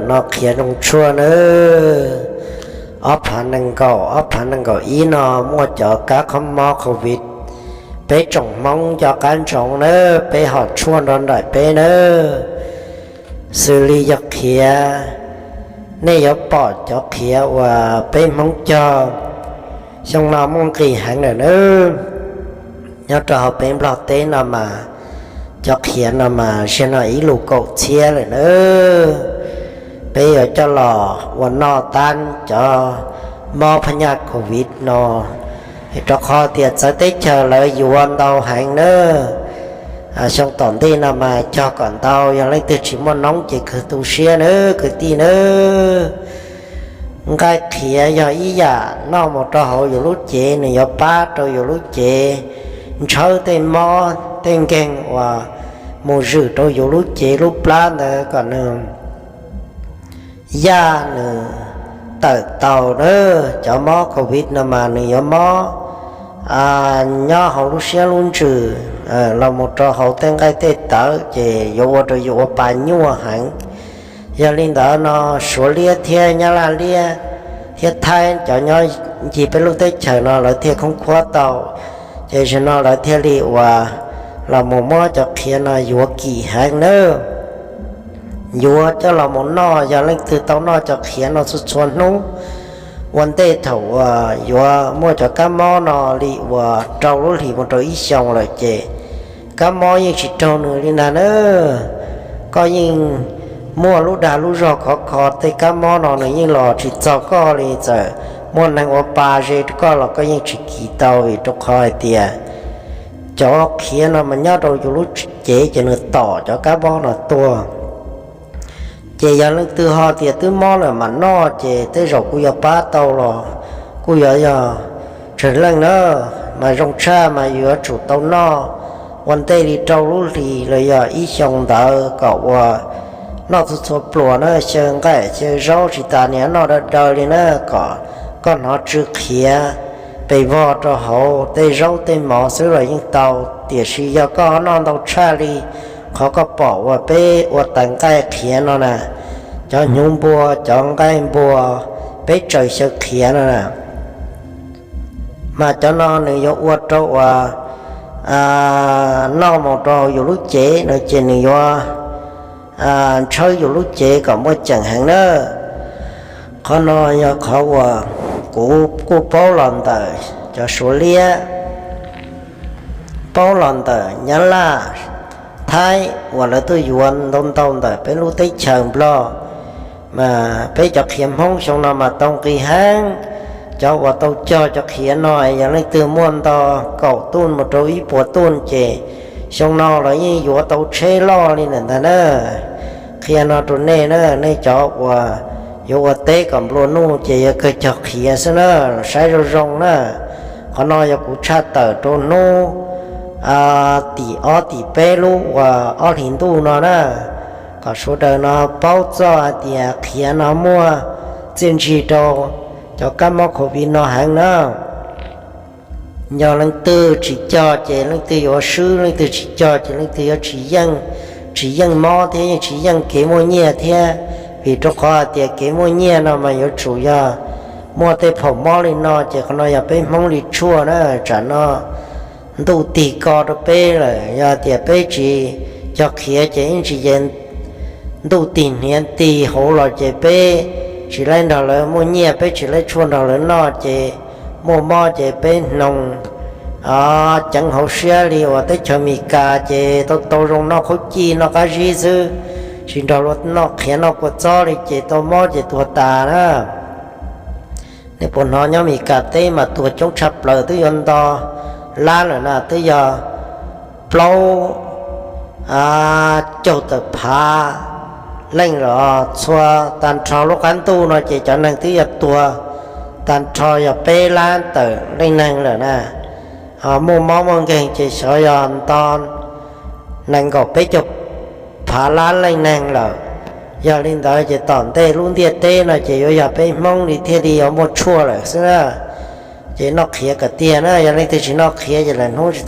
no qhiav zoo tshuaj nawb. Ob phav nees nkaum, ob phav nees nkaum ib no muaj cov kab qhob mob covid, peb tsoom Hmoob nco qab ntsoov nawb, peb hom tshuaj nrog nraim peb nawb. Xws li yog qhiav, nej yuav pom cov qhiav uas peb Hmoob cog xyoo no muaj nqis heev lawm nawb. Nyob rau hauv peb Nplog teb no mas cov qhiav no mas zaum no ib lus kaum txhiab lawm nawb. Peb yuav coj los ua noj tab cov mob phab nyaj covid no, rau qhov tias txawv teb chaws lawv yuav ntau heev nawb. Xyoo tom ntej no mas cog kom ntau, yog leej twg tsis muaj noob ces kawg tu siab nawb kwv tij nawb. Nqaij qhiav yog ib yam noj mus rau hauv yus lub cev, nws yuav pab rau yus lub cev ntshawb tej mob tej nkeeg uas mus zwm rau yus lub cev lub plab ntawd kom nws yaj nws tawm taus nawb. Cov mob covid no mas nws yuav mob nyob hauv lub siab lub ntsws los mus rau hauv tej nqaij tej tawv ces yuav ua rau yus ua pa nyuaj heev. Yog li ntawd no Suav liab thiab Nyab Laj liab thiab Thaib cov nyob ncig peb lub teb chaws no lawv thiaj khoob khuab tau, ces zaum no lawv thiaj li uas los mus muab cov qhiav no yuav kim heev nawb. Yuav coj los mus noj, yog leej twg tau noj cov qhiav no txhua txhua hnub ua ntej thaum uas yuav muaj cov kab mob no li uas rau lub hlis mus rau ib xyoos lawm ces kab mob yeej tsis raug nws li ntag nawb. Koj yeej muaj lub dag lub zog khov kho, tej kab mob no nws yeej los tsis txog koj li. Txawm muaj neeg ua pa ze rau koj los koj yeej tsis kis tau, vim rau qhov hais tias cov qhiav no mas nyob rau yus lub cev ces nws tom cov kab mob no tuag. Ces yog leej twg ho tias twb mob lawm mam noj ces tej zaum kuj yuav pab tau los kuj yuav yog tsawg leej na. Mas zoo tshaj mas yus yuav tsum tau noj ua ntej li rau lub hlis los yog ib xyoos ntawd kom uas noj txhua txhua pluas na, xyaw nqaij xyaw zaub, tsis tas niag noj daw daw li na, kom koj hnov tsw qhiav pes vog rau hauv tej zaub tej mov xwb los yeej tau. Tiam sis yog koj noj ntau tshaj li qhov koj pom uas peb ua taws nqaij qhiav no na, cov hnyuv npua, cov nqaij npua, peb tsaws xyaw qhiav no na, mas cov no nws yuav ua rau uas noj mus rau yus lub cev no ces nws yuav ntshawb yus lub cev kom muaj ceem heev na. Qhov no yog qhov uas kuv kuj paub los ntawm cov Suav liab, paub los ntawm Nyab Laj, Thaib uas lawv tuaj yuav ntau ntau ntawm peb lub teb chaws Nplog, mas peb cov qhiav Hmoob xyoo no mas tau nqis heev. Cov uas tau cog cov qhiav no yog leej twg muaj nto kaum tuj mus rau ib puas tuj ces xyoo no los yeej yuav tau tsheb loj li ntawm ntag na. Qhia no rau nej na, nej cov uas yuav ua teb kom nplua nuj ces yuav kawg cog qhiav xwb na, saib zoo zoo na. Qhov no yog kuv tshaj tawm rau hnub tim ob tim peb lub uas ob hlis ntuj no na, kom sawv daws no paub txog hais tias qhiav no muaj txiaj ntsig rau cov kab mob covid no heev na. Yog leej twg tsis cog ces leej twg yuav swb, leej twg tsis cog ces leej twg yuav tsis yeej, tsis yeej mob thiab yeej tsis yeej kev muaj nyiaj thiab. Vim rau qhov hais tias kev muaj nyiaj no mas yuav tsum yog muaj tej phaum mob li no ces qhov no yog peb Hmoob li tshuaj na. Tsam no ntuj tig ko rau peb lawm, yog tias peb tsis cog qhiav ces ib ntsis ces ntuj tig hniav tig hauv los ces peb tsis laib nrog lawv muaj nyiaj, peb tsis laib tshuaj nrog lawv noj ces muaj mob ces peb hnoos ceev hauv siab li uas teb chaws Amelikas ces tau tau zoo noj khaub cij noj qab zib xwb, tsis nrog luag noj qhiav noj kua txob li ces tau mob ces tuag tas na. Nej puas hnov nyob Amelikas teb mas tuag coob tshaj plaws, twb yuav nto lab lawm na, twb yog plaub caug tawm phav leej lawm. Txhua tag nrho lub qab ntuj no ces cov neeg twb yog tuag tag nrho yog peb lab tawm leej neeg lawm na. Muaj mob muaj nkeeg ces xyov yog nto nees nkaum peb caug phav lab leej neeg lawm. Yog li ntawd ces tom ntej lub ntiaj teb no ces yuav yog peb Hmoob li thiaj li yuav muaj tshuaj lawm xwb na. Ces noj qhiav kom tiag na, yog leej twg tsis noj qhiav ces lawm hnub tsis